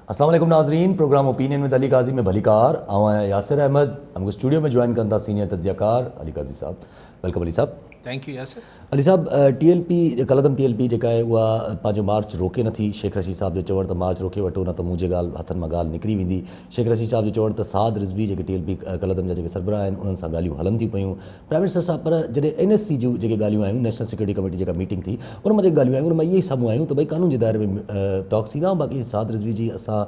अस्सलाम वालेकुम नाज़रीन, प्रोग्राम ओपिनियन विद अली काज़ी में भलीकार। आऊं आहियां यासिर अहमद। हमको स्टूडियो में ज्वाइन कनि था सीनियर तजियाकार अली काज़ी साहब। Welcome Ali साहब। Thank you Yasir. Ali साहब, टीएलपी कलदम टीएलपी जेका आहे उहा पंहिंजो मार्च रोके नथी। शेख रशीद साहब जो चवणु त मार्च रोके वठो, न त मुंहिंजी ॻाल्हि हथनि मां ॻाल्हि निकिरी वेंदी। शेख रशीद साहब जो चवणु त साद रिज़वी जेके टीएलपी कलदम जा जेके सरबराह आहिनि उन्हनि सां ॻाल्हियूं हलनि थी पयूं। प्राइम मिनिस्टर साहब, पर जॾहिं एनएससी जूं जेके ॻाल्हियूं आयूं, नेशनल सिक्योरिटी कमेटी जेका मीटिंग थी, उन मां जेके ॻाल्हियूं आयूं उन मां इहे ई साम्हूं आयूं त भई कानून जे दायरे में टॉक्स थींदा, बाक़ी साद रिज़वी जी असां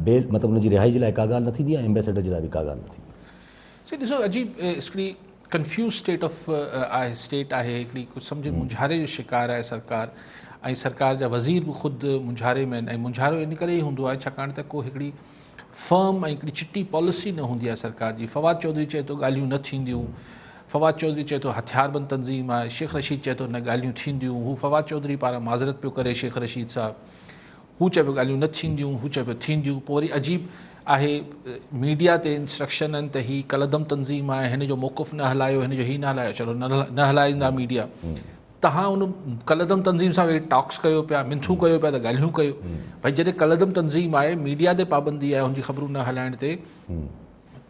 बेल मतिलबु हुनजी रिहाई जे लाइ का ॻाल्हि न थींदी ऐं एम्बेसडर जे लाइ बि का ॻाल्हि न थींदी। ॾिसो, अजीब हिकिड़ी कन्फ्यूज़ स्टेट ऑफ आहे, स्टेट आहे, हिकिड़ी कुझु सम्झ मुंझारे जो शिकार आहे सरकार ऐं सरकार जा वज़ीर बि ख़ुदि मुंझारे में आहिनि। ऐं मुंझारो इन करे ई हूंदो आहे छाकाणि त को हिकिड़ी फर्म ऐं हिकिड़ी चिटी पॉलिसी न हूंदी आहे सरकार जी। फवाद चौधरी चए थो ॻाल्हियूं न थींदियूं, फवाद चौधरी चए थो हथियारबंद तंज़ीम आहे, शेख रशीद चए थो न ॻाल्हियूं थींदियूं। हू फवाद चौधरी पारां माज़रत पियो करे शेख रशीद साहब, हू चए पियो ॻाल्हियूं न थींदियूं, हू चए पियो थींदियूं। पोइ वरी अजीब आहे मीडिया ते इंस्ट्रक्शन आहिनि त ही कलदम तंज़ीम आहे, हिन जो मौक़िफ़ न हलायो, हिन जो ही न हलायो। चलो न हलाईंदा मीडिया, तव्हां उन कलदम तंज़ीम सां वेही टॉक्स कयो पिया, मिंथूं कयो पिया त ॻाल्हियूं कयो। भई जॾहिं कलदम तंज़ीम आहे, मीडिया ते पाबंदी आहे हुनजी ख़बरूं न हलाइण ते,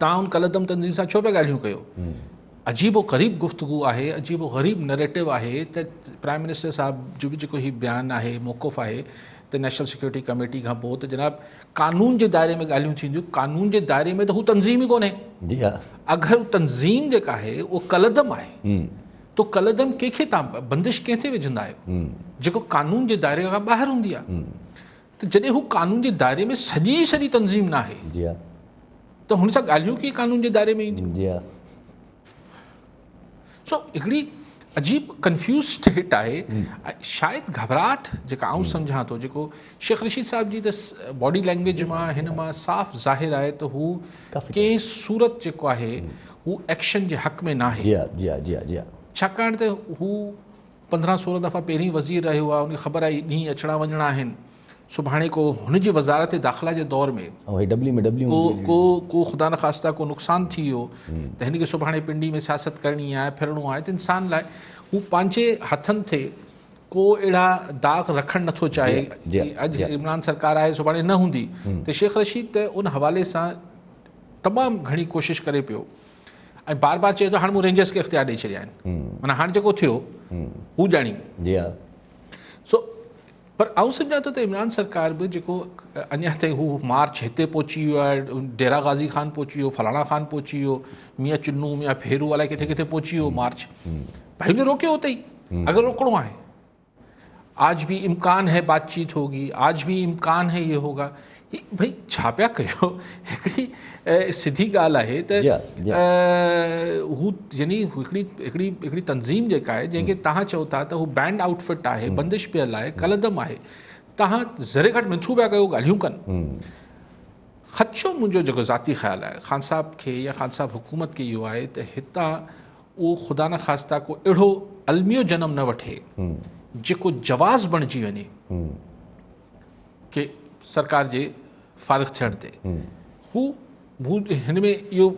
तव्हां उन कलदम तंज़ीम सां छो पिया ॻाल्हियूं कयो? अजीब व ग़रीब गुफ़्तगू आहे, अजीब व ग़रीब नरेटिव आहे त प्राइम मिनिस्टर साहब जो बि जेको ही बयानु आहे, मौक़िफ़ आहे त नेशनल सिक्योरिटी कमेटी खां पोइ त जनाब कानून जे दायरे में ॻाल्हियूं थींदियूं। कानून जे दायरे में त हू तंज़ीम ई कोन्हे। जी हा, अगरि तंज़ीम जेका आहे उहो कलदम आहे तो कलदम कंहिंखे तव्हां बंदिश कंहिं ते विझंदा आहियो? जेको कानून जे दायरे खां ॿाहिरि हूंदी आहे। त जॾहिं हू कानून जे दायरे में सॼी सॼी तंज़ीम न आहे त हुन सां ॻाल्हियूं कीअं कानून जे दायरे में ईंदियूं? जी हा। सो हिकिड़ी अजीब कन्फ्यूज़ स्टेट आहे। शायदि घबराहट जेका आउं सम्झां थो, जेको शेख रशीद साहब जी त बॉडी लैंग्वेज मां हिन मां साफ़ ज़ाहिर आहे त हू कंहिं सूरत जेको आहे हू एक्शन जे हक़ में न आहे। जी हा, जी हा, जी हा, जी हा। छाकाणि त हू 15-16 दफ़ा पहिरीं वज़ीर रहियो आहे, हुनखे ख़बर आहे ॾींहुं अचिणा वञिणा आहिनि। सुभाणे को हुनजी वज़ारत दाख़िला जे दौर में को को को ख़ुदा न ख़ास्ता को नुक़सानु थी वियो त हिनखे सुभाणे पिंडी में सियासत करणी आहे, फिरणो आहे, त इंसान लाइ हू पंहिंजे हथनि ते को अहिड़ा दाग़ रखणु नथो चाहे। अॼु इमरान सरकार आहे, सुभाणे न हूंदी। त शेख रशीद त उन हवाले सां तमामु घणी कोशिशि करे पियो ऐं बार बार चए थो हाणे मूं रेंजर्स खे इख़्तियार ॾेई छॾिया आहिनि, माना हाणे जेको थियो हू ॼाणी। सो पर आउं सम्झां थो त इमरान सरकार बि जेको अञा ताईं हू मार्च हिते पहुची वियो आहे, डेरा गाज़ी ख़ान पहुची वियो, फलाणा ख़ान पहुची वियो, मियाँ चुन्नू मियाँ फेरू अलाए किथे किथे पहुची वियो मार्च, भई हुनखे रोकियो हुते ई। अगरि रोकणो आहे, आज भी इम्कान है बातचीत होगी, आज भी इम्कान है ये होगा, भई छा पिया कयो? हिकिड़ी सिधी ॻाल्हि आहे त हू यानी हिकिड़ी हिकिड़ी हिकिड़ी तंज़ीम जेका आहे जंहिंखे तव्हां चओ था त हू बैंड आउटफिट आहे, बंदिश पियल आहे, कलदम आहे, तव्हां ज़रे घटि मिंथूं पिया कयो, ॻाल्हियूं कनि। ख़दशो मुंहिंजो जेको ज़ाती ख़्यालु आहे ख़ान साहब खे या ख़ान साहब हुकूमत खे इहो आहे त हितां उहो ख़ुदा न ख़ास्ता को अहिड़ो अलमियो जनम न वठे जेको जवाज़ बणिजी वञे की सरकार जे फ़ारिग़ थियण ते। हू हू हिन में इहो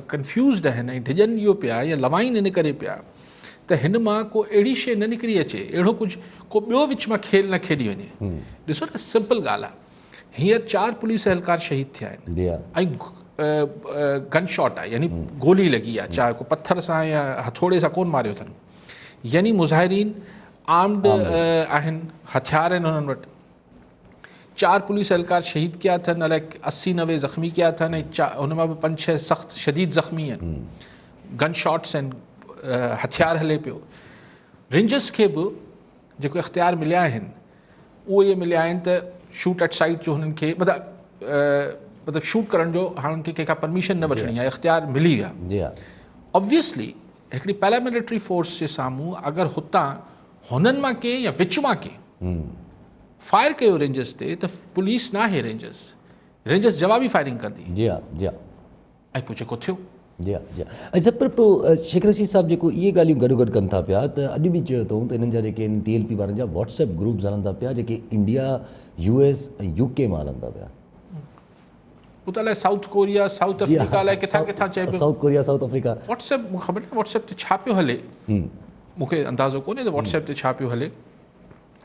कन्फ्यूज़्ड आहिनि ऐं ढिॼनि इहो पिया या लवाइनि इन करे पिया त हिन मां को अहिड़ी शइ न निकिरी अचे, अहिड़ो कुझु को ॿियो विच मां खेल न खेॾी वञे। ॾिसो न, सिंपल ॻाल्हि आहे, हींअर 4 पुलिस अहलकार शहीद थिया आहिनि ऐं गन शॉट आहे, यानी गोली लॻी आहे, 4 को पथर सां या हथौड़े सां कोन मारियो अथनि, यानी मुज़ाहिरीन आर्म्ड आहिनि, हथियार आहिनि हुननि वटि। 4 पुलिस अहलकार शहीद कया अथनि, अलाए 80-90 ज़ख़्मी कया अथनि ऐं हुन मां बि 5-6 सख़्तु शदीद ज़ख़्मी आहिनि, गन शॉट्स आहिनि, हथियार हले पियो। रेंजर्स खे बि जेको इख़्तियार मिलिया आहिनि उहो इहे मिलिया आहिनि त शूट एट साइट जो हुननि खे मतिलबु शूट करण जो हाणे हुनखे कंहिंखां परमिशन न वठिणी आहे, इख़्तियार मिली विया। ऑब्वियसली हिकिड़ी पैरामिलिट्री फोर्स जे साम्हूं अगरि हुतां हुननि मां कंहिं या विच मां कंहिं फायर कयो रेंजर्स ते त पुलिस न आहे, रेंजर्स रेंजर्स जवाबी फायरिंग कंदी। जी हा, जी हा। ऐं पोइ जेको थियो। जी हा, जी हा। अच्छा, पर पोइ शेख रशीद साहब जेको इहे ॻाल्हियूं गॾो गॾु कनि था पिया त अॼु बि चयो अथऊं त हिननि जा जेके आहिनि टीएलपी वारनि जा व्हाट्सएप ग्रुप्स हलनि था पिया जेके इंडिया, यूएस ऐं यूके मां हलनि था पिया। उते अलाए साउथ कोरिया, साउथ अफ्रीका अलाए किथां किथां चए पियो। South Korea, South Africa. WhatsApp मूंखे ख़बर न व्हाट्सएप ते छा पियो हले, मूंखे अंदाज़ो कोन्हे त व्हाट्सएप ते छा पियो हले,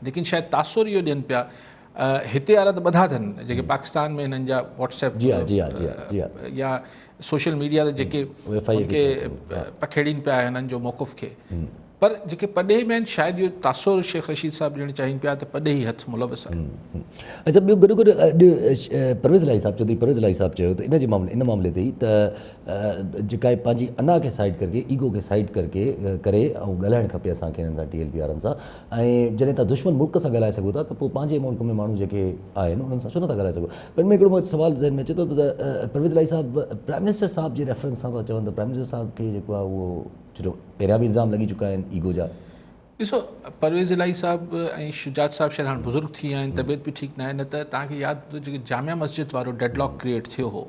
लेकिन शायदि तासुर इहो ॾियनि पिया। هتي وارا ته ٻڌا اٿن جيڪي پاڪستان ۾ هنن جا واٽس ايپ جي ها جي ها جي ها جي ها يا سوشل ميڊيا تي جيڪي ان کي پکيڙين پيا هنن جو موقف کي پر جيڪي پرڏيهي ۾ آهن شايد اهو تاثر شيخ رشيد صاحب ڏيڻ چاهين پيا ته پرڏيهي هٿ ملوث آهي. اڇا ٻيو گڏو گڏ اڄ پرويز الاهي صاحب چوڌري پرويز الاهي صاحب چيو ته ان جي معاملي ان معاملي تي ئي ته جيڪا آهي پنهنجي انا کي سائيڊ ڪرڪي ايگو کي سائيڊ ڪرڪي ڪري ۽ ڳالهائڻ کپي اسان کي انهن سان ٽي ايل پي وارن سان ۽ جڏهن توهان دشمن ملڪ سان ڳالهائي سگهو ٿا ته پوء پنهنجي ملڪ ۾ ماڻهو جيڪي آهن انهن سان ڇو نٿا ڳالهائي سگهو پر ان ۾ هڪڙو مون کي سوال ذهن ۾ اچي ٿو ته پرويز الاهي صاحب پرائم منسٽر صاحب جي ريفرنس سان ٿا چون ته پرائم منسٽر صاحب کي جيڪو آهي اهو ڇو جو پهريان به الزام لڳي چڪا آهن ايگو جا. ڏسو پرويز الاهي صاحب ۽ شجاعت صاحب شايد هاڻ بزرگ ٿي ويا آهن طبيعت به ٺيڪ ناهي نه ته توهان کي ياد هوندو جيڪي جامع مسجد وارو ڊيڊ لاڪ ڪريئيٽ ٿيو هو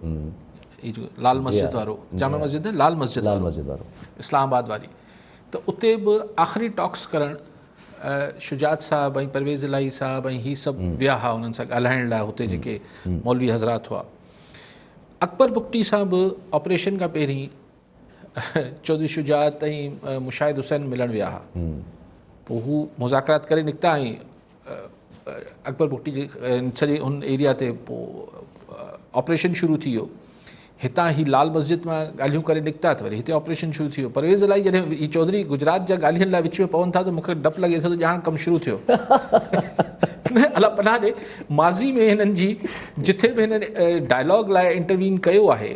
هي جو لال مسجد وارو جامع مسجد نه لال مسجد لال مسجد وارو اسلام آباد واري ته اتي به آخري ٽاڪس ڪرڻ شجاعت صاحب ۽ پرويز الاهي صاحب ۽ هي سڀ ويا هئا انهن سان ڳالهائڻ لاء هتي جيڪي مولوي حضرات هئا اڪبر بگٽي سان به آپريشن کان پهرين چوڌري شجاعت ۽ مشاهد حسين ملڻ ويا هئا پوء هو مذاڪرات ڪري نڪتا ۽ اڪبر بگٽي جي سڄي ان ايريا تي پوء آپريشن شروع ٿي ويو هتان هي لال مسجد مان ڳالهيون ڪري نڪتا ته وري هتي آپريشن شروع ٿي ويو پرويز الاهي جڏهن هي چوڌري گجرات جا ڳالهين لاء وچ ۾ پون ٿا ته مونکي ڊپ لڳي ٿو ته ڄاڻ ڪم شروع ٿيو نه الله پناهه ڏي ماضي ۾ هنن جي جٿي به هنن ڊائلاگ لاء انٽروين ڪيو آهي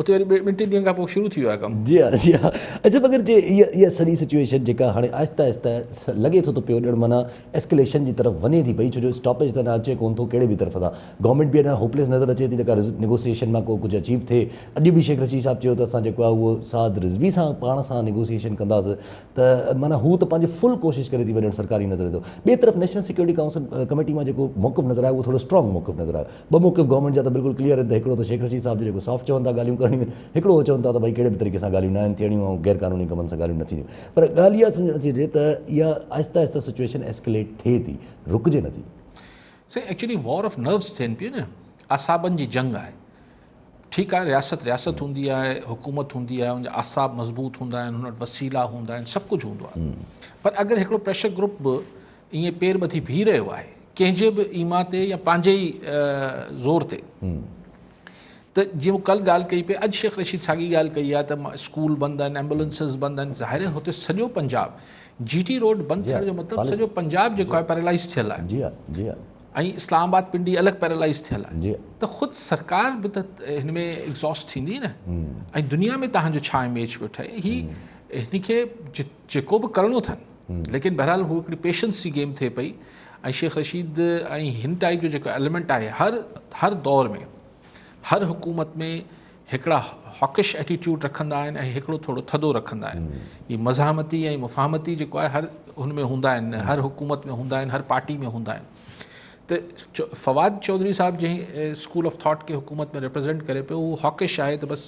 اتي وري ٻن ٽن ڏينهن کان پوء شروع ٿي ويو آهي ڪم. جي ها جي ها اڇا مگر جي اها اها سڄي سچوئيشن جيڪا هاڻي آهستي آهستي لڳي ٿو ته پيو ڄڻ معنيٰ ايسڪليشن جي طرف وڃي ٿي پئي ڇو جو اسٽاپيج ته اڃا اچي ڪون ٿو ڪهڙي به طرف سان گورنمينٽ به اڃا هوپليس نظر اچي ٿي ته ڪا نيگوسيئيشن مان ڪو ڪجهه اچيو ٿئي اڄ به شيخ رشيد صاحب چيو ته اسان جيڪو آهي اهو سعد رضوي سان پاڻ سان نيگوسيئيشن ڪنداسين ته معنيٰ هو ته پنهنجي فل ڪوشش ڪري ٿي وڃڻ سرڪاري نظر اچي ٿو. ٻئي طرف نيشنل سيڪيورٽي ڪائونسل ڪميٽي مان جيڪو موقف نظر آيو اهو ٿورو اسٽرانگ موقف نظر آيو. ٻه موقف گورنمينٽ جا ته بلڪل ڪليئر آهن ته هڪڙو ته شيخ رشيد صاحب جو جيڪو سافٽ چون ٿا ڳالهيون ڪرڻيون آهن هڪڙو هو چون ٿا ته ڀئي ڪهڙي به طريقي سان ڳالهيون ناهن ٿيڻيون ۽ غير قانوني ڪمن سان ڳالهيون نه ٿينديون پر ڳالهه اها سمجهه نٿي اچي ته اها آهستي آهستي سچوئيشن ايسڪليٽ ٿئي ٿي رڪجي نٿي. سائين ايڪچولي وار آف نروز ٿين پيون نه اعصابن جي جنگ آهي. ٺيڪ آهي رياست رياست هوندي آهي حڪومت هوندي آهي ان جا اعصاب مضبوط هوندا آهن هن وٽ وسيلا هوندا آهن سڀ ڪجهه هوندو آهي پر اگر هڪڙو پريشر گروپ به ائين پير ٻڌي بيهي رهيو آهي ڪنهن جي به ايما تي يا پنهنجي ئي زور تي ته جيئن مون ڪل ڳالهه ڪئي پئي اڄ شيخ رشيد ساڳي ڳالهه ڪئي آهي ته اسڪول بند آهن ايمبولنسز بند آهن ظاهر آهي هتي سڄو پنجاب جي ٽي روڊ بند ٿيڻ جو مطلب سڄو پنجاب جيڪو آهي پيرالائز ٿيل آهي جي ها جي ها ۽ اسلام آباد پنڊي الڳ پيرالائز ٿيل آهي ته خود سرڪار به ته هن ۾ ايگزاسٽ ٿيندي نه ۽ دنيا ۾ تهان جو ڇا اميج پيو ٺهي هي هن کي جيڪو به ڪرڻو اٿن ليڪن بهرحال هو هڪڙي پيشنس جي گيم ٿئي پئي ۽ شيخ رشيد ۽ هن ٽائپ جو جيڪو ايليمينٽ آهي هر هر دور ۾ هر حڪومت ۾ هڪڙا هاڪش ايٽيٽيوڊ رکندا آهن ۽ هڪڙو ٿورو ٿڌو رکندا آهن هي مزاحمتي ۽ مفاهمتي جيڪو آهي هر هن ۾ هوندا آهن هر حڪومت ۾ هوندا آهن هر پارٽي ۾ هوندا آهن ته فواد چوڌري صاحب جنهن اسڪول آف ٿاٽ کي حڪومت ۾ ريپريزنٽ ڪري پيو اهو هاڪش آهي ته بس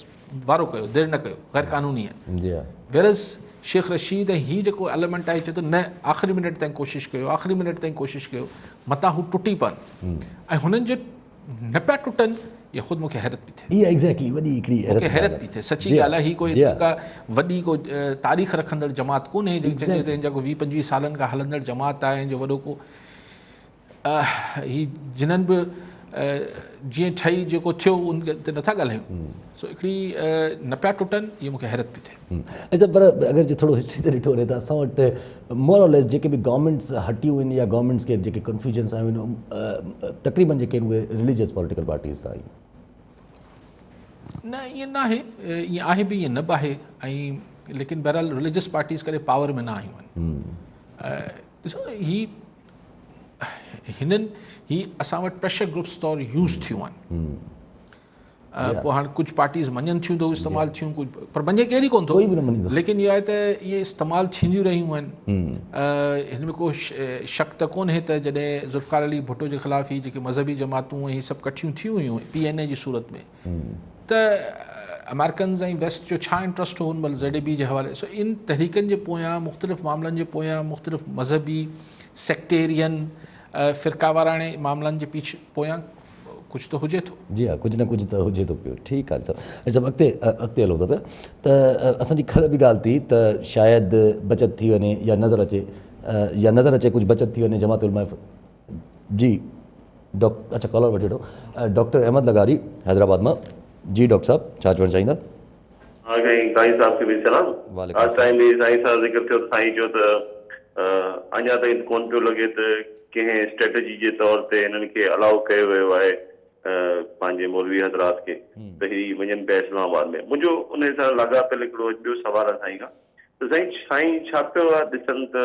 وارو ڪيو دير نه ڪيو غير قانوني آهن ويرز شيخ رشيد ۽ هي جيڪو ايليمنٽ آهي چئي ٿو نه آخري منٽ تائين ڪوشش ڪيو آخري منٽ تائين ڪوشش ڪيو متان هو ٽٽي پون ۽ هنن جو نه پيا ٽٽن اها خود مونکي حيرت پئي ٿئي. اها ايگزيڪٽلي وڏي هڪڙي حيرت مونکي حيرت پئي ٿئي سچي ڳالهه آهي هي ڪوئي ڪا وڏي ڪو تاريخ رکندڙ جماعت ڪونهي جيڪي چئجي ته هن جا ڪو 20 25 سالن کان هلندڙ جماعت آهي جو وڏو ڪو هي جنن به جيئن ٺهي جيڪو ٿيو ان تي نٿا ڳالهايون سو هڪڙي نه پيا ٽٽن اها مونکي حيرت پئي ٿئي. اچا پر اگر جي ٿورو هسٽري تي ڏٺو وڃي ته اسان وٽ مور اور ليس جيڪي به گورنمينٽس هٽيون آهن يا گورنمينٽس کي جيڪي ڪنفيوجنس آيون آهن تقريبن جيڪي آهن اهي رليجيس پوليٽيڪل پارٽيز سان آيون. نه ائين نه آهي ائين آهي به ائين نه به آهي ۽ ليڪن بهرحال رليجيس پارٽيز ڪڏهن پاور ۾ نه آيون آهن ڏسو هي هنن هي اسان وٽ پريشر گروپس طور يوز ٿيون آهن پوء هاڻ ڪجهه پارٽيز مڃن ٿيون ته استعمال ٿيون ڪجهه پر مڃي ڪير ئي ڪونه ٿو ليڪن اهو آهي ته اهي استعمال ٿينديون رهيون آهن هن ۾ ڪو شڪ ته ڪونهي ته جڏهن ذوالفقار علي ڀٽو جي خلاف هي جيڪي مذهبي جماعتون ۽ هي سڀ ڪٺيون ٿيون هيون پي اين اي جي صورت ۾ ته امريڪنز ۽ ويسٽ جو ڇا انٽرسٽ هو ان مهل زيڊ اي بي جي حوالي سو ان تحريڪن جي پويان مختلف معاملن جي پويان مختلف مذهبي سيڪٽيرين فرقه واراڻي معاملن جي پيڇ پويان ڪجهه ته هجي ٿو. جي ها ڪجهه نه ڪجهه ته هجي ٿو پيو ٺيڪ آهي صاحب ۽ صاحب اڳتي اڳتي هلون ٿا پيا ته اسان جي کل به ڳالهه ٿي ته شايد بچت ٿي وڃي يا نظر اچي يا نظر اچي ڪجهه بچت ٿي وڃي جماعت علماء جي. اڇا ڪالر وٺي وٺو ڊاڪٽر احمد لغاري حيدرآباد مان جي ڊاڪٽر صاحب ڇا چوڻ چاهيندا؟ ها سائين سائين صاحب کي به سلام. وعليڪم آج تائين به سائين سان ذڪر ٿيو ته سائين چيو ته اڃا تائين ڪون پيو لڳي ته ڪنهن اسٽريٽجي جي طور تي هنن کي الاء ڪيو ويو آهي پنهنجي مولوي حضرات کي ته هي وڃن پيا اسلام آباد ۾. منهنجو انهي سان لاڳاپيل هڪڙو ٻيو سوال آهي سائين کان ته سائين سائين ڇا پيو ڏسن ته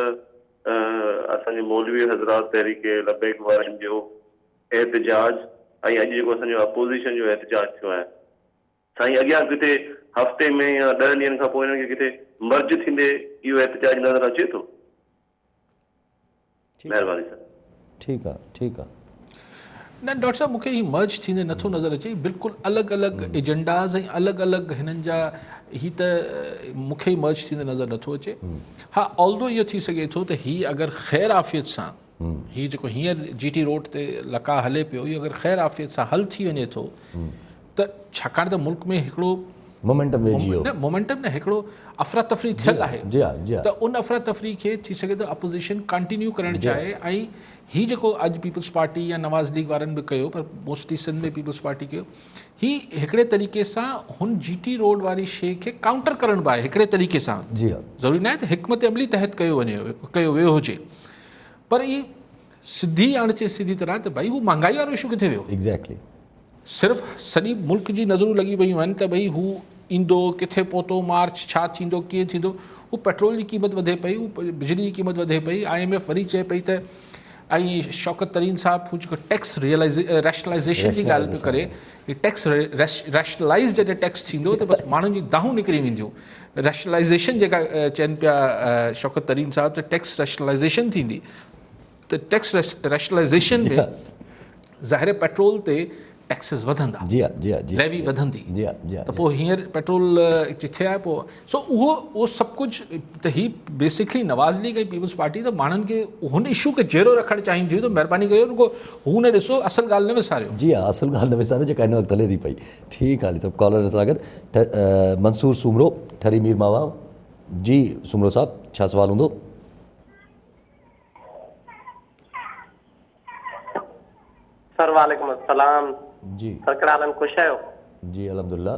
اسان جي مولوي حضرات تحريڪ لبيڪ وارن جو احتجاج ۽ اڄ جيڪو اسان جو اپوزيشن جو احتجاج ٿيو آهي سائين اڳيان ڪٿي هفتي ۾ يا 10 ڏينهن کان پوء انهن کي ڪٿي مرج ٿيندي اهو احتجاج نظر اچي ٿو؟ مهرباني سر. ٺيڪ آ ٺيڪ آ. نه ڊاڪٽر صاحب مونکي هي مرج ٿيندي نٿو نظر اچي بلڪل الڳ الڳ ايجنڊاز ۽ الڳ الڳ هنن جا هي ته مونکي ئي مرج ٿيندي نظر نٿو اچي ها آلدو اهو ٿي سگهي ٿو ته هي اگر خير عافيت سان هي جيڪو هينئر جي ٽي روڊ تي لقاء هلي پيو اهو اگر خير عافيت سان حل ٿي وڃي ٿو ته ڇاڪاڻ ته ملڪ ۾ هڪڙو مومينٽم ويجهي ويو نه مومينٽم نه هڪڙو افراتفري ٿيل آهي جي ها جي ها ته ان افراتفري کي ٿي سگهي ٿو اپوزيشن ڪنٽينيو ڪرڻ چاهي ۽ هي جيڪو اڄ پيپلز پارٽي يا نواز ليگ وارن به ڪيو پر موسٽلي سنڌ ۾ پيپلز پارٽي ڪيو هي هڪڙي طريقي سان هن جي ٽي روڊ واري شي کي ڪائونٽر ڪرڻ به آهي هڪڙي طريقي سان جي ها ضروري نه آهي ته حڪمت عملي تحت ڪيو وڃي ڪيو ويو هجي پر هي سڌي اڻ سڌي طرح ته ڀائي هو مهانگائي وارو اشو ڪٿي ويو ايگزيڪٽلي صرف سڄي ملڪ جي نظرون لڳي ويون آهن ته ڀئي هو ايندو ڪٿي پهتو مارچ ڇا ٿيندو ڪيئن ٿيندو هو پيٽرول جي قيمت وڌي پئي هو بجلي جي قيمت وڌي پئي I M F وري چئي پئي ته ۽ شوڪت ترين صاحب هو جيڪو ٽيڪس ريشنلائيزيشن جي ڳالهه پيو ڪري هي ٽيڪس ريشنلائيز جڏهن ٽيڪس ٿيندو ته بس ماڻهن جي دانهون نڪري وينديون ريشنلائيزيشن جيڪا چون پيا شوڪت ترين صاحب ته ٽيڪس ريشنلائيزيشن ٿيندي ته ٽيڪس ريشنلائيزيشن ۾ ظاهر پيٽرول تي ٽيڪسز وڌندا جي ها جي ها جي ليوي وڌندي جي ها جي ها ته پوء هينئر پيٽرول ڪٿي آهي پوء سو اهو اهو سڀ ڪجهه ته هي بيسڪلي نواز ليگ ۽ پيپلز پارٽي ته ماڻهن کي هن اشو کي جيئرو رکڻ چاهين ٿيون ته مهرباني ڪيو رڳو هو نه ڏسو اصل ڳالهه نه وساريو جي ها اصل ڳالهه نه وساريو جيڪا هن وقت هلي ٿي پئي ٺيڪ آهي سڀ ڪالر سان گڏ منصور سومرو ٺري مير ماوا جي سومرو صاحب ڇا سوال هوندو؟ سر وعليڪم السلام جي سر ڪهڙا حال آهن خوش آهيو؟ جي الحمدلله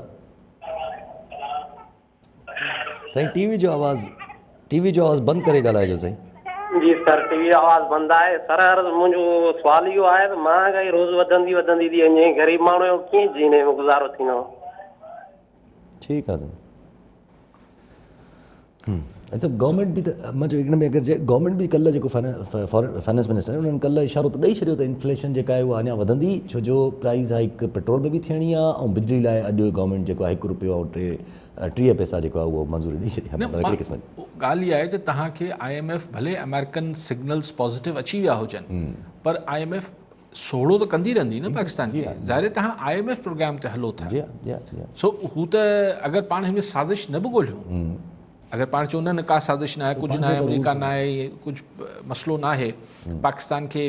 سائين ٽي وي جو آواز ٽي وي جو آواز بند ڪري ڳالهائجو سائين. جي سر ٽي وي جو آواز بند آهي سر عرض منهنجو سوال اهو آهي ته مهانگائي روز وڌندي وڌندي ٿي وڃي غريب ماڻهو جو ڪيئن جيئڻ ۾ گذارو ٿيندو. ٺيڪ آهي سائين. اڇا گورنمينٽ به ته مان چيو ان ۾ اگر جي گورنمينٽ به ڪلهه جيڪو فائنانس منسٽر آهن انهن ڪلهه اشارو ته ڏئي ڇڏيو ته انفليشن جيڪا آهي اها اڃا وڌندي ڇو جو پرائز هائيڪ پيٽرول ۾ به ٿيڻي آهي ۽ بجلي لاء اڄ گورنمينٽ جيڪو آهي هڪ روپيو ۽ 33 پئسا جيڪو آهي اهو منظوري ڏئي ڇڏي آهي مطلب هڪڙي قسم جي ڳالهه اها آهي ته توهان کي I M F ڀلي آمريڪن سگنلز پازيٽو اچي ويا هجن پر I M F سوڙهو ته ڪندي رهندي نه پاڪستان کي ظاهر توهان I M F programme تي هلو ٿا سو هو ته اگر پاڻ هن ۾ سازش نه به ڳولهيون اگر پاڻ چئون نه نه ڪا سازش نه آهي ڪجهه نه آهي آمريڪا نه آهي ڪجهه مسئلو نه آهي پاڪستان کي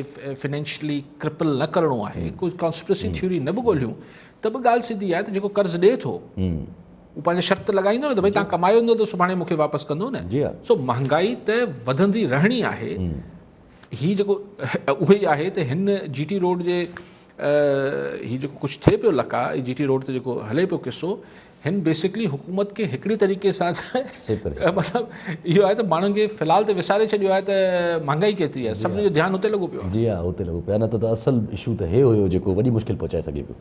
فنانشلي ڪرپل نه ڪرڻو آهي ڪجهه ڪانسپرسي ٿيوري نه به ڳولهيون ته به ڳالهه سڌي آهي ته جيڪو قرض ڏئي ٿو هو پنهنجا شرط لڳائيندو نه ته ڀئي توهان ڪمايو نه ته سڀاڻي مون کي واپس ڪندو نه سو مهانگائي ته وڌندي رهڻي آهي هي جيڪو اهو ئي آهي ته هن جي ٽي روڊ جي هي جيڪو ڪجهه ٿئي پيو لقاء جي ٽي روڊ تي جيڪو هلي پيو قصو هن بيسڪلي حڪومت کي هڪڙي طريقي سان مطلب اهو آهي ته ماڻهن کي في الحال ته وساري ڇڏيو آهي ته مهانگائي ڪيتري آهي سڀني جو ڌيان هتي لڳو پيو آهي جي ها هتي لڳو پيو آهي نه ته اصل اشو ته هي هيو جيڪو وڏي مشڪل پهچائي سگهي پيو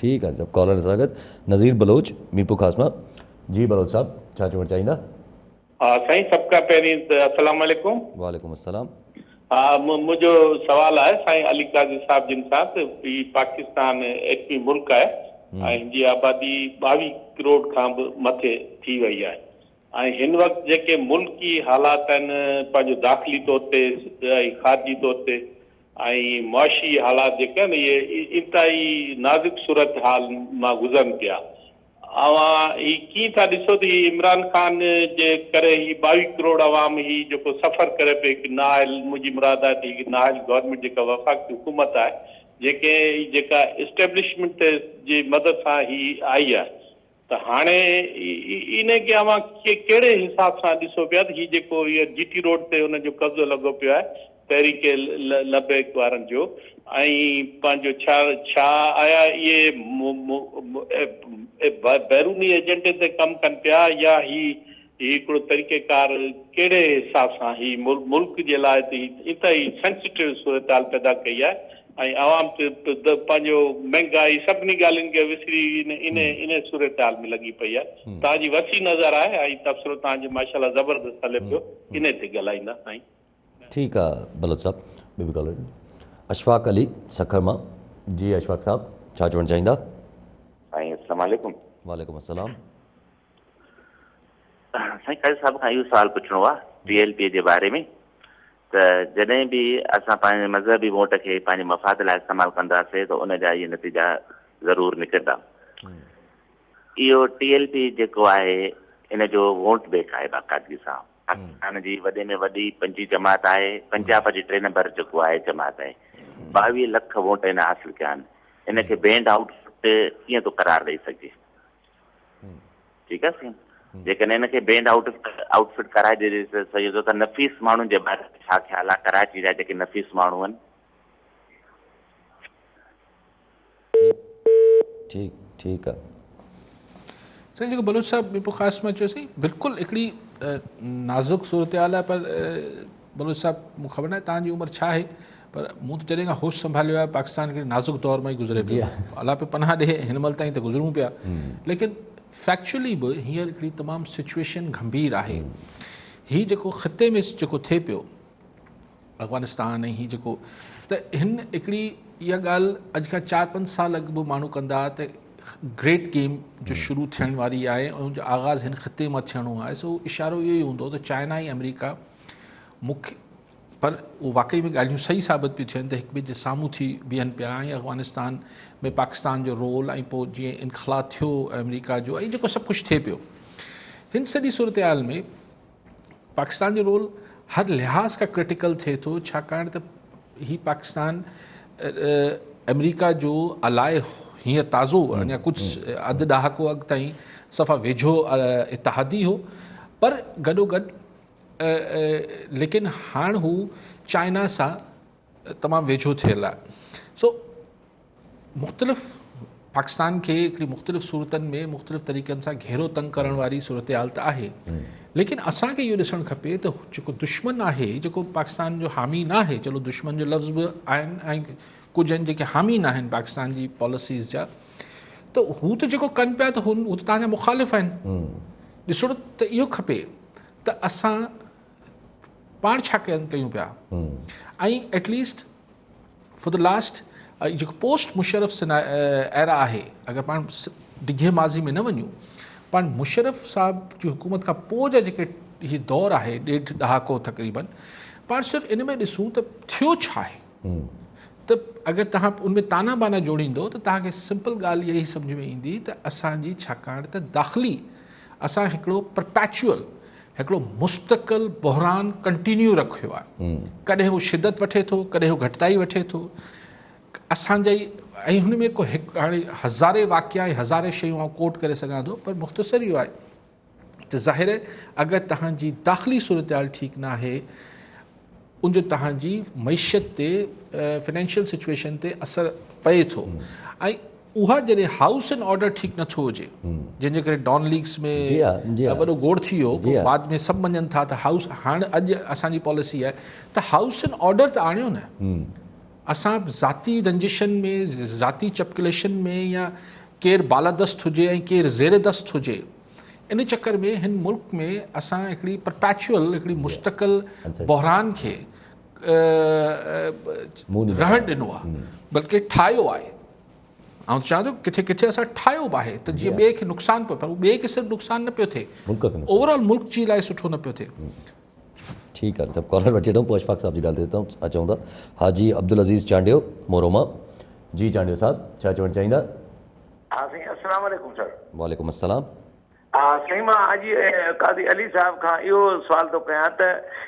ٺيڪ آهي سڀ ڪالر سان گڏ نذير بلوچ ميرپور خاص مان جي بلوچ صاحب ڇا چوڻ چاهيندا؟ ها سائين سڀ کان پهرين ته السلام عليڪم. وعليڪم السلام. ها منهنجو سوال آهي سائين علي قاضي صاحب جن سان ته هي پاڪستان ايٽمي ملڪ آهي ۽ هن جي آبادي 22 ڪروڙ کان به مٿي ٿي وئي آهي ۽ هن وقت جيڪي ملڪي حالات آهن پنهنجو داخلي طور تي ۽ خارجي طور تي ۽ معاشي حالات جيڪي آهن اهي انتهائي نازڪ صورتحال مان گذرن پيا اوهان هي ڪيئن ٿا ڏسو ته هي عمران خان جي ڪري هي 22 ڪروڙ عوام هي جيڪو سفر ڪري پيو هڪ نااهل منهنجي مراد آهي ته هڪ نااهل گورنمينٽ جيڪا وفاقي حڪومت آهي جيڪي جيڪا اسٽيبلشمينٽ جي مدد سان هي آئي آهي ته هاڻي ان کي اوهان ڪهڙي حساب سان ڏسو پيا ته هي جيڪو هي جي ٽي روڊ تي ان جو قبضو لڳو پيو آهي. تحريڪ لبيڪ وارن جو ۽ पंहिंजो छा छा आया इहे बैरूनी एजेंटे ते कमु कनि पिया या ही हिकिड़ो तरीक़ेकार कहिड़े हिसाब सां ही मुल्क जे लाइ त इंतिहाई सेंसिटिव सूरत हाल पैदा कई आहे ऐं आवाम ते पंहिंजो महंगाई सभिनी ॻाल्हियुनि खे विसरी इन इन सूरत हाल में लॻी पई आहे। तव्हांजी वसी नज़र आहे ऐं तबसिरो तव्हांजो माशाअल्लाह ज़बरदस्त हले पियो, इन ते ॻाल्हाईंदा साईं। ठीकु आहे बलोच साहिबु। ॿियो बि कॉलर अशफाक अली सखर मां। जी अशफाक साहिबु, छा चवणु चाहींदा? साईं अस्सलाम वालेकुम। वालेकुम अस्सलाम। साईं काज़ी साहिब खां इहो सुवालु पुछणो आहे टीएलपी जे बारे में, त जॾहिं बि असां पंहिंजे मज़हबी वोट खे पंहिंजे मफ़ाद लाइ इस्तेमालु कंदासीं त उन जा इहे नतीजा ज़रूरु निकिरंदा। इहो टीएलपी जेको आहे इन जो वोट बैंक आहे बाक़ाइदगी सां। पाकिस्तान जी वॾे में वॾी पंजी जमात आहे, पंजाब जी 3 नंबर जेको आहे जमात आहे, 22 लख वोट हिन हासिल कया आहिनि। इनखे बैंड आउट कीअं थो करार ॾेई सघिजे? ठीकु आहे साईं, जेकॾहिं हिनखे बैंड आउटफिट कराए ॾिजे सही त नफ़ीस माण्हुनि जे बारे में छा ख़्यालु आहे? कराची जा जेके नफ़ीस माण्हू आहिनि। ठीकु ठीकु आहे साईं। जेको बलोच साहिबु मीरपुर ख़ास मां चयो साईं, बिल्कुलु हिकिड़ी नाज़ुक सूरत हाल आहे। पर बलोच साहिबु मूंखे ख़बर न आहे तव्हांजी उमिरि छा आहे, पर मूं त जॾहिं खां होश संभालियो आहे पाकिस्तान हिकिड़े नाज़ुक दौर मां ई गुज़रे पियो, अलाह पे पनाह ॾे हिन महिल ताईं त गुज़रूं पिया, लेकिन फैक्चुअली बि हींअर हिकिड़ी तमामु सिचुएशन गंभीर आहे। हीउ जेको ख़िते में जेको थिए पियो अफ़गानिस्तान ऐं हीउ जेको, त हिन हिकिड़ी इहा ॻाल्हि अॼु खां 4-5 साल अॻु बि माण्हू कंदा त ग्रेट गेम जो शुरू थियण वारी आहे ऐं उनजो आग़ाज़ हिन ख़िते मां थियणो आहे। सो इशारो इहो ई हूंदो त चाइना ऐं अमेरिका मूंखे, पर उहो वाकई में ॻाल्हियूं सही साबित पियूं थियनि त हिक ॿिए जे साम्हूं थी बीहनि पिया ऐं अफ़गानिस्तान में पाकिस्तान जो रोल ऐं पोइ जीअं इनख़ला थियो अमेरिका जो ऐं जेको सभु कुझु थिए पियो, हिन सॼी सूरत हाल में पाकिस्तान जो रोल हर लिहाज़ खां क्रिटिकल थिए थो, छाकाणि त हीउ पाकिस्तान अमेरिका जो अलाए हींअर ताज़ो अञा कुझु अधु ॾहाको अॻु ताईं सफ़ा वेझो इतिहादी हो, पर गॾोगॾु लेकिन हाणे हू चाइना सां तमामु वेझो थियल आहे। सो मुख़्तलिफ़ पाकिस्तान खे हिकिड़ी मुख़्तलिफ़ सूरतनि में मुख़्तलिफ़ तरीक़नि सां घेरो तंग करण वारी सूरत हाल त आहे, लेकिन असांखे इहो ॾिसणु खपे त जेको दुश्मन आहे, जेको पाकिस्तान जो हामी न आहे, चलो दुश्मन जो लफ़्ज़ बि आहिनि ऐं कुझु आहिनि जेके हामी न आहिनि पाकिस्तान जी पॉलिसीज़ जा, त हू त जेको कनि पिया त हू त तव्हांजा मुखालिफ़ आहिनि। ॾिसणो त इहो खपे त असां पाण छा कयूं पिया ऐं at least for the last जेको पोस्ट मुशर्रफ एरा आहे, अगरि पाण डिघे माज़ी में न वञूं, पाण मुशर्रफ साहिब जी हुकूमत खां पोइ जा जेके हीउ दौर आहे 1.5 ॾहाको तक़रीबन, पाण सिर्फ़ु इन में ॾिसूं त थियो छा आहे। त अगरि तव्हां उन में ताना बाना जोड़ींदो त तव्हांखे सिंपल ॻाल्हि इहा ई सम्झ में ईंदी त असांजी छाकाणि त दाख़िली असां हिकिड़ो परपेचुअल हिकिड़ो मुस्तक़िल बहरान कंटिन्यू रखियो आहे। कॾहिं हू शिदत वठे थो, कॾहिं हू घटिताई वठे थो। असांजा ई ऐं हुन में को हिकु हाणे हज़ारे वाक़िया ऐं हज़ारे शयूं आउं कोट करे सघां थो, पर मुख़्तसर इहो आहे त ज़ाहिर आहे अगरि तव्हांजी दाख़िली सूरत हाल ठीकु न आहे, उनजो तव्हांजी मईशत ते फाइनेंशियल सिचुएशन ते असरु पए थो ऐं उहा जॾहिं हाउस एंड ऑर्डर ठीकु नथो हुजे, जंहिंजे करे डॉन लीक्स में वॾो गोड़ थी वियो, पोइ बाद में सभु मञनि था त हाउस हाणे अॼु असांजी पॉलिसी आहे त हाउस एंड ऑर्डर त आणियो न। असां ज़ाती रंजिशनि में, ज़ाती चपकलेशन में या केरु बालादस्त हुजे ऐं केरु ज़ेर दस्त हुजे, इन चक्कर में हिन मुल्क में असां हिकिड़ी परपेचुअल हिकिड़ी मुस्तक़िल बहरान खे रहणु ॾिनो आहे, बल्कि ठाहियो आहे। आउं चवां थो किथे किथे असां ठाहियो बि आहे त जीअं ॿिए खे नुक़सानु पियो, पर उहो ॿिए खे सिर्फ़ु नुक़सानु न पियो थिए, ओवरऑल मुल्क जे लाइ सुठो न पियो थिए। ठीकु आहे, सभु कॉलर वठी वठूं, पोइ अशफाक साहिब जी ॻाल्हि ते अचूं था। हाजी अब्दुल अज़ीज़ चांडियो मोरो मां। जी चांडियो साहिबु, छा चवणु चाहींदा? हा साईं, अस्सलाम वालेकुम सर। वालेकुम अस्सलाम। हा साईं, मां अॼु काज़ी अली साहिब खां इहो सुवाल थो कयां त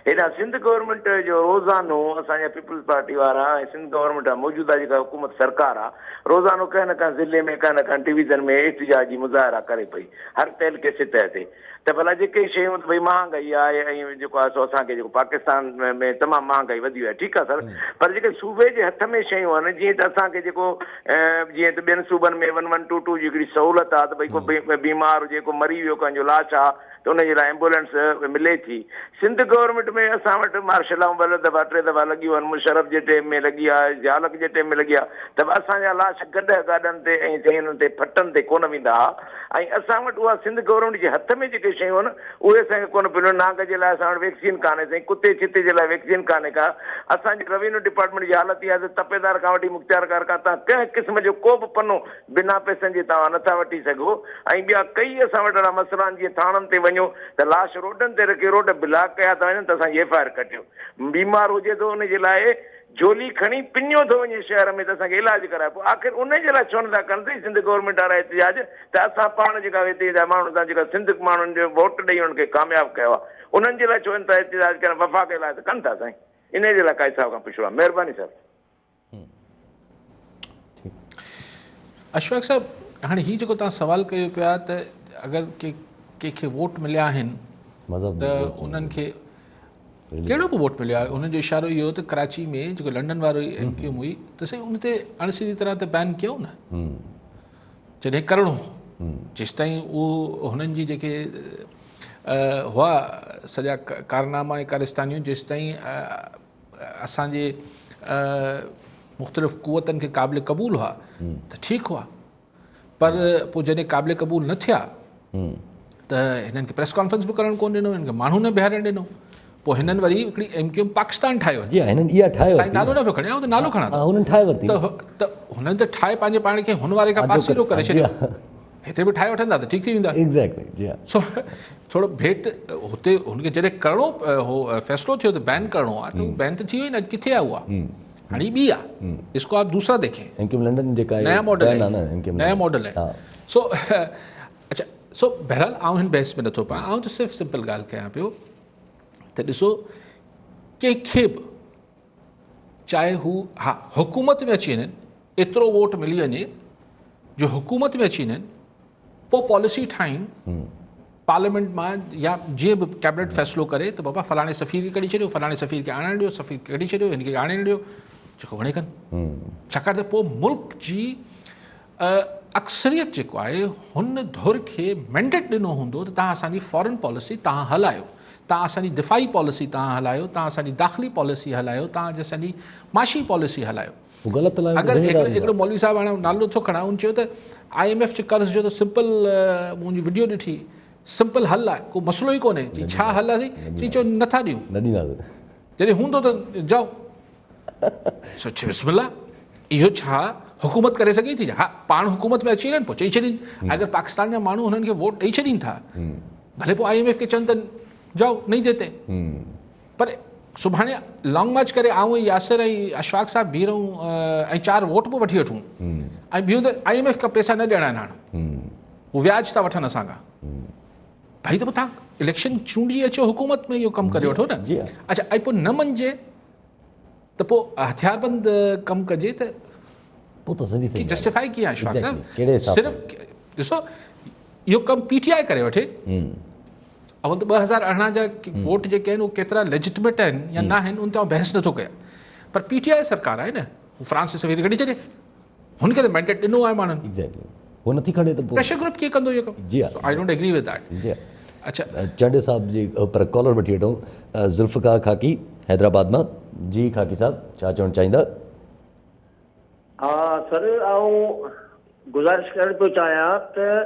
हेॾां सिंध गवर्नमेंट जो रोज़ानो असांजा पीपल्स पार्टी वारा ऐं सिंध गवर्नमेंट आहे, मौजूदा जेका हुकूमत सरकार आहे, रोज़ानो कंहिं न कंहिं ज़िले में कंहिं न कंहिं डिवीज़न में एहतिजाजी मुज़ाहिरा करे पई हर तहलके सतह ते। ته ڀلا جيڪي شيون ته ڀئي مهانگائي آهي ۽ جيڪو آهي سو اسان کي جيڪو پاڪستان ۾ تمام مهانگائي وڌي وئي آهي ٺيڪ آهي سر پر جيڪي صوبي جي هٿ ۾ شيون آهن جيئن ته اسان کي جيڪو جيئن ته ٻين صوبن ۾ ون ون ٽو ٽو جي هڪڙي سهولت آهي ته ڀئي ڪو بيمار هجي ڪو مري ويو ڪنهن جو لاش آهي ته ان جي لاء ايمبولينس ملي ٿي. سنڌ گورنمينٽ ۾ اسان وٽ مارشل لائون ٻه دفعا ٽي دفعا لڳيون آهن، مشرف جي ٽيم ۾ لڳي آهي، ضياء الحق جي ٽيم ۾ لڳي آهي ته به اسان جا لاش گڏهه گاڏن تي ۽ سائين انهن تي ڦٽن تي ڪونه ويندا ها ۽ اسان وٽ اها سنڌ گورنمينٽ جي هٿ ۾ جيڪي شيون آهن اهي اسان کي ڪونه پيون ملن. نانگ جي لاء اسان وٽ ويڪسين ڪانهي سائين، ڪتي ڇتي جي لاء ويڪسين ڪانهي ڪا. اسان جي روينيو ڊپارٽمينٽ جي حالت اها آهي ته تپيدار کان وٺي مختيارڪار کان توهان ڪنهن قسم جو ڪو به پنو بنا پئسن جي توهان نٿا وٺي سگهو ۽ ٻيا ڪئي اسان وٽ اهڙا مسئلا آهن جيئن ٿاڻن تي وڃو ته لاش روڊن تي رکي روڊ بلاڪ ڪيا ٿا وڃن ته اسان جي ايف I R ڪٽيو بيمار هجي ٿو ان جي لاء جهولي کڻي پنيو ٿو وڃي شهر ۾ ته اسان کي علاج ڪرايو پوء آخر ان جي لاء ڇو نٿا ڪن سائين سنڌ گورنمينٽ وارا احتجاج ته اسان پاڻ جيڪا هتي جا ماڻهن سان جيڪا سنڌ ماڻهن جو ووٽ ڏئي انهن کي ڪامياب ڪيو آهي انهن جي لاء ڇو نٿا احتجاج ڪن وفاق جي لاء ته ڪن ٿا سائين انهي جي لاء قائد صاحب کان پڇڻو آهي مهرباني سر. اشفاق صاحب هاڻي هي جيڪو توهان سوال ڪيو پيا ته اگر ڪنهن کي ووٽ مليا آهن ته انهن کي ڪهڙو به ووٽ مليو آهي انهن جو اشارو اهو ته ڪراچي ۾ جيڪو لنڊن وارو ايم ڪيو ايم هئي ته سائين ان تي اڻ سڌي طرح ته بين ڪيو نه جڏهن ڪرڻو جيستائين اهو هنن جي جيڪي هئا سڄا ڪارناما ۽ ڪارستانيون جيستائين اسان جي مختلف قوتن کي قابل قبول هئا ته ٺيڪ هئا پر پوء جڏهن قابل قبول نه ٿيا ته هنن کي پريس ڪانفرنس به ڪرڻ ڪونه ڏنو هنن کي ماڻهو نه بيهارڻ ڏنو پوء هنن وري هڪڙي ايم ڪيو ايم پاڪستان ٺاهيو جي هنن اها ٺاهيو سائين نالو نه پيو کڻي آئون ته نالو کڻان ها هنن ٺاهي ورتي ته ته هنن ته ٺاهي پنهنجي پاڻ کي هن واري کان پاسيرو ڪري ڇڏيو هتي به ٺاهي وٺندا ته ٺيڪ ٿي ويندا. ايگزيڪٽلي جي ها. سو ٿورو ڀيٽ هتي هن کي جڏهن ڪرڻو هو فيصلو ٿيو ته بين ڪرڻو آهي ته بين ته ٿي وئي نه اڄ ڪٿي آهي اها هاڻي ٻي آهي اس ڪو آپ دوسرا ديکين ايم ڪيو لنڊن جيڪا نيا ماڊل آهي نيا ماڊل آهي سو اچھا سو بهرحال آئون هن بحث ۾ نٿو پوان آئون ته صرف سمپل ڳالهه ڪيان پيو ته ڏسو ڪنهن کي به چاهي هو ها حڪومت ۾ اچي وڃن ايترو ووٽ ملي وڃي جو حڪومت ۾ اچي وڃن پوء پاليسي ٺاهين پارليامينٽ مان يا جيئن به ڪيبنيٽ فيصلو ڪري ته بابا فلاڻي سفير کي ڪڍي ڇڏيو فلاڻي سفير کي آڻڻ ڏيو سفير کي ڪڍي ڇڏيو هن کي آڻڻ ڏيو جيڪو وڻي ڪن ڇاڪاڻ ته پوء ملڪ جي اڪثريت جيڪو آهي هن ڌر کي مينڊيٽ ڏنو هوندو ته تهان اسان جي فارن پاليسي تهان هلايو تهان اسان جي دفاعي پاليسي تهان هلايو تهان اسان جي داخلي پاليسي هلايو تهان اسان جي معاشي پاليسي هلايو غلط هلايو اگر هڪڙو مولوي صاحب هاڻي نالو نٿو کڻان ان چيو ته I M F جي قرض جو ته سمپل مون جي وڊيو ڏٺي سمپل حل آهي ڪو مسئلو ئي ڪونهي چي ڇا حل آهي چي چيو نٿا ڏيون نه ڏينداسين جڏهن هوندو ته جاؤ سو بسم الله اهو ڇا حڪومت ڪري سگهي ٿي ها پاڻ حڪومت ۾ اچي وڃن پوء چئي ڇڏين اگر پاڪستان جا ماڻهو هنن کي ووٽ ڏئي ڇڏين ٿا ڀلي پوء I M F کي چون ته جاؤ نہیں ديتي پر سڀاڻي لانگ مارچ ڪري آئون ۽ ياسر ۽ اشفاق صاحب بيهه رهون ۽ چار ووٽ به وٺي وٺون ۽ ٻيون ته I M F کان پئسا نه ڏيڻا آهن هاڻ هو وياج ٿا وٺن اسان کان ڀائي ته پوء تهان اليڪشن چونڊجي اچو حڪومت ۾ اهو ڪم ڪري وٺو نه اڇا ۽ پوء نه مڃجي ته پوء هٿياربند ڪم ڪجي ته پوء ته سڌي سڌي جسٽيفائي ڪيئن اشفاق صاحب صرف ڏسو اهو ڪم پي ٽي آء ڪري وٺي اول ته 2018 جا ووٽ جيڪي آهن اهي ڪيترا ليجٽميٽ آهن يا نه آهن ان تي آئون بحث نٿو ڪيان پر پي ٽي آء سرڪار آهي نه هو فرانس جي سفير ڪڍي ڇڏي هن کي ته مينڊيٽ ڏنو آهي ماڻهن ايگزيڪٽلي هو نٿي کڻي ته پريشر گروپ ڪيئن ڪندو اهو ڪم جي سو I don't agree with that جي اچھا چانڊيو صاحب جي پر ڪالر وٺي وٺون ذوالفقار خاڪي حيدرآباد مان جي خاڪي صاحب ڇا چوڻ چاهيندا ها سر آئون گذارش ڪرڻ پيو چاهيان ته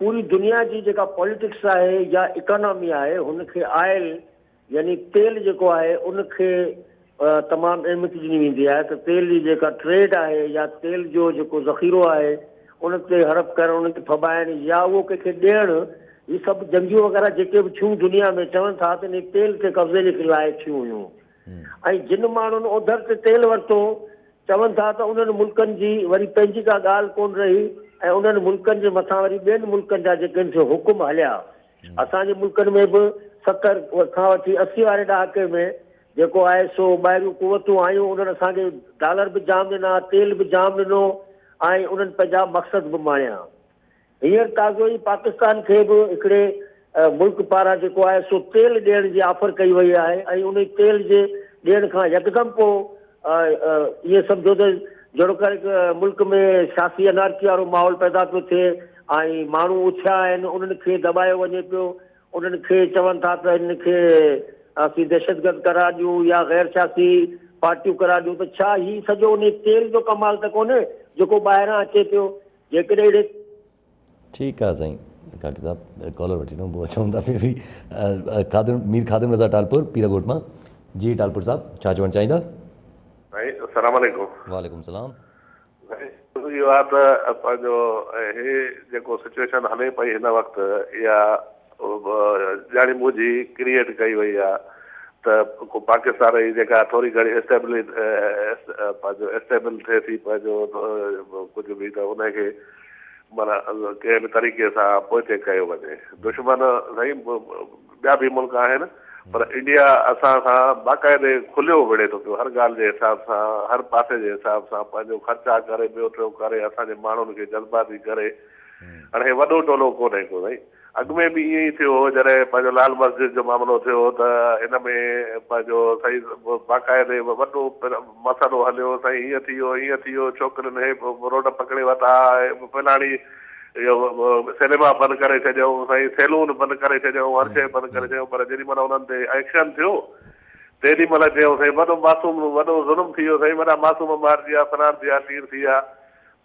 پوري دنيا جي جيڪا پاليٽڪس آهي يا اڪانامي آهي هن کي آئل يعني تيل جيڪو آهي ان کي تمام اهميت ڏني ويندي آهي ته تيل جي جيڪا ٽريڊ آهي يا تيل جو جيڪو ذخيرو آهي ان تي هڙپ ڪرڻ ان کي ڦٻائڻ يا اهو ڪنهن کي ڏيڻ هي سڀ جنگيون وغيره جيڪي به ٿيون دنيا ۾ چون ٿا ته انهي تيل تي قبضي جي لاء ٿيون هيون ۽ جن ماڻهن اوڌر تي تيل ورتو چون ٿا ته انهن ملڪن جي وري پنهنجي ڪا ڳالهه ڪونه رهي ۽ انهن ملڪن جي مٿان وري ٻين ملڪن جا جيڪي آهن سي حڪم هليا. اسان جي ملڪن ۾ به 70 کان وٺي 80 واري ڏهاڪي ۾ جيڪو آهي سو ٻاهريون قوتون آيون انهن اسان کي ڊالر به جام ڏنا، تيل به جام ڏنو ۽ انهن پنهنجا مقصد به ماڻيا. هينئر تازو ئي پاڪستان کي به هڪڙي ملڪ پاران جيڪو آهي سو تيل ڏيڻ جي آفر ڪئي وئي آهي ۽ انهي تيل جي ڏيڻ کان يڪدم پوء ائين سمجهو ته جهڙوڪر هڪ ملڪ ۾ سياسي انارڪي وارو ماحول پيدا پيو ٿئي ۽ ماڻهو اٿيا آهن انهن کي دٻايو وڃي پيو انهن کي چون ٿا ته هنن کي اسين دهشتگرد قرار ڏيون يا غير سياسي پارٽيون قرار ڏيون ته ڇا هي سڄو انهي تيل جو ڪمال ته ڪونهي جيڪو ٻاهران اچي پيو جيڪڏهن اهڙي ٺيڪ آ سائين خاڪي صاحب ڪالر وٺي نو پوء اچون ٿا پھرين خادم مير خادم رضا ٽالپور پيرا ڳوٺ مان جي ٽالپور صاحب ڇا چوڻ چاهيندا. سائين السلام عليڪم. وعليڪم السلام. سائين اهو آ ته پنهنجو هي جيڪو سچويشن هلي پئي هن وقت اها ڄاڻي ٻجهي ڪريئيٽ ڪئي وئي آ ته ڪو پاڪستان جي جيڪا ٿوري گهڻي اسٽيبلي پنهنجو اسٽيبل ٿئي ٿي پنهنجو ڪجهه به ته ان کي معنيٰ ڪنهن به طريقي سان پوئتي ڪيو وڃي. دشمن سائين ٻيا به ملڪ آهن پر انڊيا اسان سان باقاعدي کليو وڙهي ٿو پيو هر ڳالهه جي حساب سان هر پاسي جي حساب سان پنهنجو خرچا ڪري ٻيو ٽيو ڪري اسان جي ماڻهن کي جذباتي ڪري هاڻي هي وڏو ٽولو ڪونهي ڪو سائين اڳ ۾ به ائين ئي ٿيو هو جڏهن پنهنجو لال مسجد جو معاملو ٿيو هو ته ان ۾ پنهنجو سائين باقاعدي وڏو مسئلو هليو سائين هيئن ٿي ويو هيئن ٿي ويو ڇوڪرين هي روڊ پڪڙي ورتا فلاڻي اهو سئنيما بند ڪري ڇڏيائون سائين سيلون بند ڪري ڇڏيائون هر شيء بند ڪري ڇڏيائون پر جيڏي مهل انهن تي ايڪشن ٿيو تيڏي مهل چيائون سائين وڏو معصوم وڏو ظلم ٿي ويو سائين وڏا معصوم مارجي ويا فلاڻ ٿي ويا ٽير ٿي ويا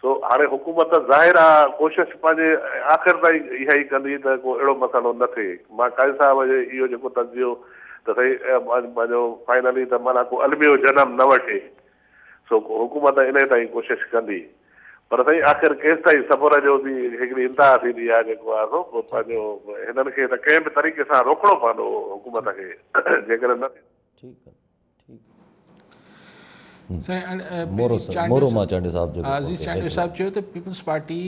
سو هاڻي حڪومت ظاهر آ ڪوشش پنهنجي آخر تائين اها ئي ڪندي ته ڪو اهڙو مسئلو نه ٿئي. مان قاضي صاحب جي اهو جيڪو تجزيو ته سائين پنهنجو فائنلي ته معنيٰ ڪو الميو جنم نه وٺي سو حڪومت انهي تائين ڪوشش ڪندي پر سائين آخر ڪيستائين صبر جو به هڪڙي انتها ٿيندي آ جيڪو آ سو پنهنجو هنن کي ته ڪنهن به طريقي سان روڪڻو پوندو حڪومت کي جيڪڏهن نه ٿيندو. مورو مان چانڊيو صاحب جيڪو عزيز چانڊيو صاحب چيو ته پيپلز پارٽي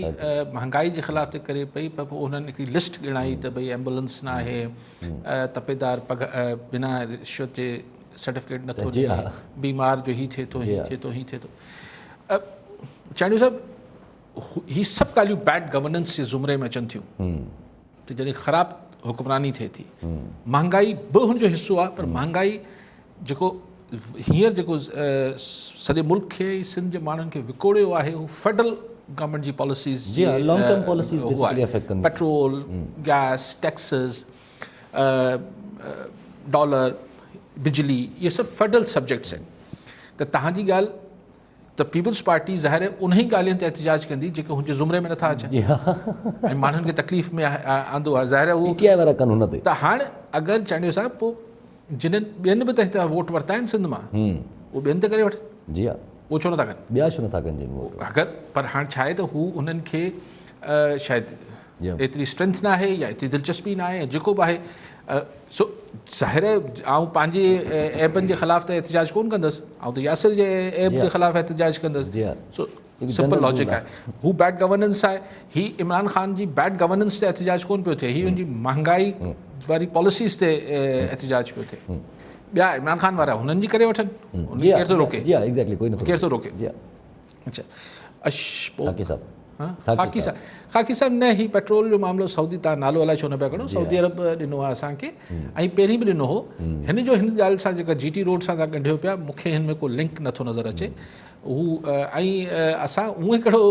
مهانگائي جي خلاف ته ڪري پئي پر پوء انهن هڪڙي لسٽ ڳڻائي ته ڀئي ايمبولنس نه آهي تپيدار بنا رشوت جي سرٽيفڪيٽ نٿو ڏئي بيمار جو هي ٿئي ٿو هي ٿئي ٿو هي ٿئي ٿو چانڊيو صاحب هي سڀ ڳالهيون بيڊ گورننس جي زمري ۾ اچن ٿيون ته جڏهن خراب حڪمراني ٿئي ٿي مهانگائي به هن جو حصو آهي پر مهانگائي جيڪو هينئر جيڪو سڄي ملڪ کي سنڌ جي ماڻهن کي وڪوڙيو آهي هو فيڊرل گورنمينٽ جي پاليسيز جي long term policies basically affect ڪندي پيٽرول گئس ٽيڪسز ڊالر بجلي اهي سڀ فيڊرل سبجيڪٽس آهن ته تهان جي ڳالهه ته پيپلز پارٽي ظاهر آهي انهي ڳالهين تي احتجاج ڪندي جيڪي هن جي زمري ۾ نٿا اچن ۽ ماڻهن کي تڪليف ۾ آندو آهي ظاهر آهي اهو پي ٽي آء وارا ڪن هن تي ته هاڻ اگر چانڊيو صاحب پوء جنن ٻين به ته هتان ووٽ ورتا آهن سنڌ مان اهو ٻين ته ڪري وٺن جي ها اهو ڇو نٿا ڪن ٻيا ڇو نٿا ڪن جن ووٽ اگر پر هاڻ ڇا آهي ته هو انهن کي شايد ايتري اسٽرينٿ نه آهي يا ايتري دلچسپي نه آهي جيڪو به آهي سو ظاهر آهي آئون پنهنجي عيبن جي خلاف ته احتجاج ڪون ڪندس آئون ته ياسر جي عيب جي خلاف احتجاج ڪندس سو سمپل لاجڪ آهي هو بيڊ گورننس آهي هي عمران خان جي بيڊ گورننس تي احتجاج ڪون پيو ٿئي هي ان جي مهانگائي واري پاليسيز تي احتجاج پيو ٿئي ٻيا عمران خان وارا هنن جي ڪري وٺن انهن کي ڪير ٿو روڪي جي ها ايگزيڪٽلي ڪوئي نٿو ڪير ٿو روڪي جي اچھا خاڪي صاحب خاڪي صاحب خاڪي صاحب نه هي پيٽرول جو معاملو سعودي تان نالو الائي ڇو نه پيا کڻو سعودي عرب ڏنو آهي اسان کي ۽ پهرين به ڏنو هو هن جو هن ڳالهه سان جيڪا جي ٽي روڊ سان تان ڳنڍيو پيا مون کي هن ۾ ڪو لنڪ نٿو نظر اچي هو ۽ اسان اونئي ڪهڙو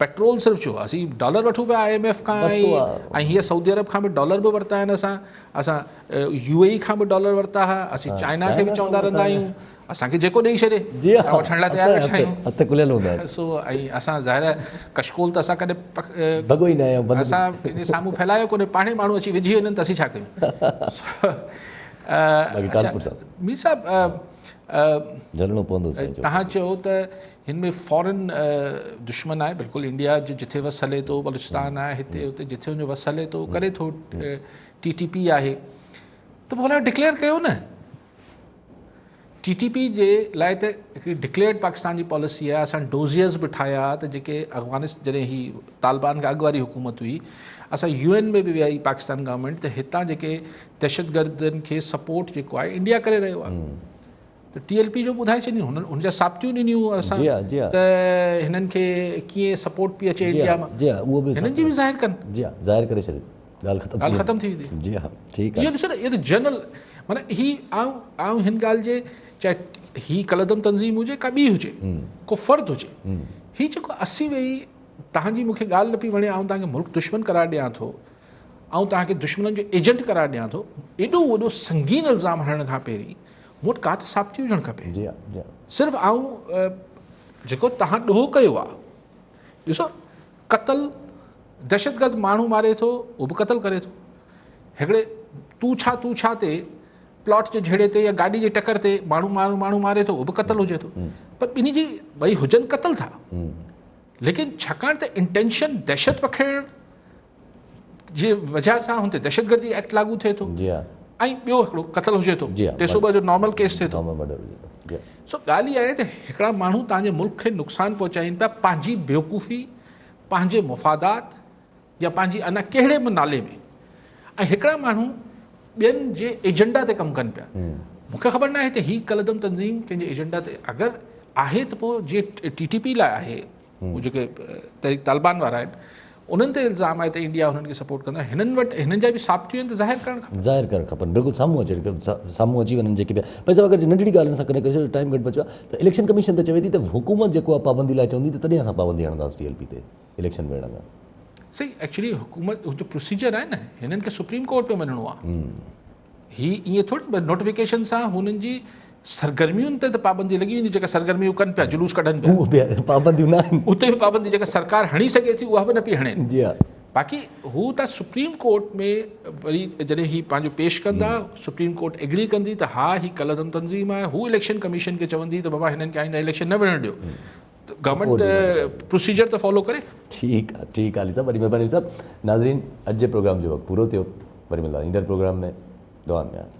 پيٽرول صرف ڇو اسين ڊالر وٺون پيا I M F کان ۽ هيء سعودي عرب کان به ڊالر به ورتا آهن اسان اسان يو اي کان به ڊالر ورتا هئا اسين چائنا کي به چوندا رهندا آهيون اسان کي جيڪو ڏئي ڇڏي اسان وٺڻ لاء تيار ويٺا آهيون هٿ کليل هوندا آهن سو ۽ اسان ظاهر آهي ڪشڪول ته اسان ڪڏهن ڀڳو ئي نه آهيون اسان ڪنهن جي سامهون ڦهلايو ڪونهي پاڻهي ماڻهو اچي وجهي وڃن ته اسين ڇا ڪيون مير صاحب جهلڻو پوندو سائين تهان چيو ته هن ۾ فارن دشمن آهي بلڪل انڊيا جو جٿي وس هلي ٿو بلوچستان آهي هتي هتي جٿي ان جو وس هلي ٿو ڪري ٿو ٽي ٽي پي آهي ته پوء ڀلا ڊڪليئر ڪيو نه ٽي ٽي پي جي لاء ته هڪڙي ڊڪليئرڊ پاڪستان جي پاليسي آهي اسان ڊوزيئرز به ٺاهيا ته جيڪي افغانستان جڏهن هي طالبان کان اڳ واري حڪومت هئي اسان يو اين ۾ به ويا پاڪستان گورنمينٽ ته هتان جيڪي دهشتگردن کي سپورٽ جيڪو آهي انڊيا ڪري رهيو آهي ته ٽي ايل پي جو ٻڌائي ڇڏيون هنن هن جا ثابتيون ڏنيون اسان ته هنن کي ڪيئن سپورٽ پي اچي انڊيا مان هنن جي به ظاهر ڪن جي ها ظاهر ڪري ڇڏيو. ڳالهه ختم ڳالهه ختم ٿي ويندي. جي ها ٺيڪ آهي. اهو ڏسو نه اهو ته جنرل معنيٰ هي آئون آئون هن ڳالهه جي چاهي هي ڪالعدم تنظيم هجي ڪا ٻي هجي ڪو فرد هجي هي جيڪو اسين ويهي توهان جي مون کي ڳالهه نه پئي وڻي آئون توهان کي ملڪ دشمن قرار ڏيان ٿو آئون توهان کي دشمنن جو ايجنٽ قرار ڏيان ٿو ايڏو وڏو سنگين الزام هڻڻ کان پهرين مون وٽ ڪا ته ثابتي هجڻ کپي. جي ها جي ها. صرف آئون جيڪو توهان ڏوهه ڪيو آهي ڏسو قتل دهشتگرد ماڻهو ماري ٿو اهو به قتل ڪري ٿو هڪڙي تون ڇا تون ڇا تي پلاٽ جي جهيڙي تي يا گاڏي جي ٽڪر تي ماڻهو ماڻهو ماڻهو ماري ٿو اهو به قتل هجي ٿو پر ٻنهي جي ٻئي هجن قتل ٿا ليڪن ڇاڪاڻ ته انٽينشن دهشت پکيڙڻ جي وجه سان هن تي دهشتگردي ايڪٽ لاڳو ٿئي ٿو ۽ ٻيو هڪڙو قتل هجي ٿو 302 جو نارمل ڪيس ٿئي ٿو سو ڳالهه اها آهي ته هڪڙا ماڻهو توهان جي ملڪ کي نقصان پهچائين پيا پنهنجي بيوقوفي پنهنجي مفادات يا پنهنجي انا ڪهڙي به نالي ۾ ۽ هڪڙا ماڻهو ٻين جي ايجنڊا تي ڪم ڪن پيا مون کي خبر ناهي ته هي ڪالعدم تنظيم ڪنهن جي ايجنڊا تي اگر آهي ته پوء جي ٽي ٽي پي لاء آهي هو جيڪي تحريڪ طالبان وارا آهن انهن تي الزام آهي ته انڊيا هنن کي سپورٽ ڪندو آهي هنن وٽ هنن جا به ثابتيون آهن ته ظاهر ڪرڻ کپن. ظاهر ڪرڻ کپن بلڪل سامهون اچڻ سامهون اچي وڃن جيڪي به پر صاحب اگر ننڍڙي ڳالهه هن سان ڪنيڪٽ ڪري ڇڏيو ٽائيم گهٽ بچيو آهي ته اليڪشن ڪميشن ته چوي ٿي ته حڪومت جيڪو آهي پابندي لاء چوندي ته تڏهن اسان پابندي هڻنداسين ٽي ايل پي تي اليڪشن وڙهڻ کان. سائين ايڪچولي حڪومت جو پروسيجر آهي نه هنن کي سپريم ڪورٽ ۾ وڃڻو آهي. هي ائين ٿوري بس نوٽيفڪيشن سان هنن جي سرگرمين تي ته پابندي لڳي ويندي جيڪا سرگرميون ڪن پيا جلوس ڪڍن پيا اهو به پابنديون نه آهن اتي به پابندي جيڪا سرڪار هڻي سگهي ٿي اها به نه پئي هڻي جي ها باقي هو ته سپريم ڪورٽ ۾ وري جڏهن هي پنهنجو پيش ڪندا سپريم ڪورٽ ايگري ڪندي ته ها هي ڪالعدم تنظيم آهي هو اليڪشن ڪميشن کي چوندي ته بابا هنن کي آئنده اليڪشن نه وڙهڻ ڏيو گورنمينٽ پروسيجر ته فالو ڪري. ٺيڪ آ ٺيڪ آ علي صاحب وڏي مهرباني علي صاحب ناظرين اڄ جي پروگرام جو وقت پورو ٿيو وري ملندا ايندڙ پروگرام ۾ دعائن ۾ ياد.